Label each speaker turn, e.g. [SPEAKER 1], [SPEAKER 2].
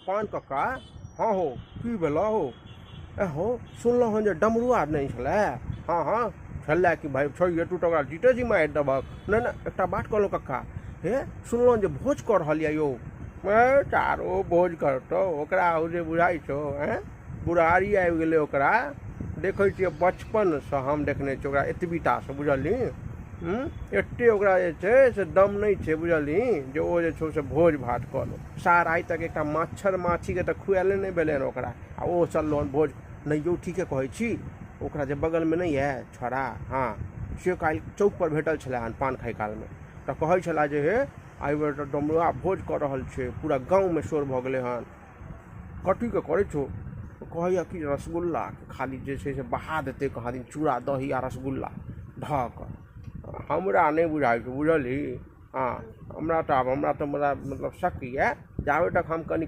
[SPEAKER 1] पान कक्का। हँ हौ, की भेलौ हौ? ए हौ, सुनलहुँ हन जे डमरुआ नहि छलै। हँ हँ छलै कि भाय, छैहे, तू तऽ ओकरा जीते जी मारि देबहक। नहि नहि, एकटा बात कहलहुँ कक्का, हे सुनलहुँ जे भोज कऽ रहल यऽ यौ। ए चारो भोज करतौ, ओकरा ओ जे बुझाइ छौ, आँय बुढ़ारी आबि गेलै ओकरा। देखै छियै बचपनसँ हम देखने छियै ओकरा एतबी टासँ, बुझलही? एते ओकरा जे छै से दम नहि छै, बुझलही, जे ओ जे छौ से भोज भात कऽ लो। सार आइ तक एकटा मच्छर माछीके तऽ खुआएले नहि भेलै हन ओकरा, आ ओ चललो हन भोज। नहि यौ, ठीके कहै छी। ओकरा जे बगलमे नहि यऽ छोड़ा, हँ, से काल्हि चौकपर भेटल छलै हन पान खाइ कालमे, तऽ कहै छलै जे हे एहि बेर तऽ डमरुआ भोज कऽ रहल छै, पूरा गाँवमे शोर भऽ गेलै हन। कथीके करै छौ? कहैए कि रसगुल्ला खाली जे छै से बहा देतै कहाँ दिन, चूड़ा दही आ रसगुल्ला धऽ कऽ। हमरा नहि बुझाइ छै, बुझलही? हँ, हमरा तऽ आब हमरा तऽ मतलब शक यए जाबे तक हम कनि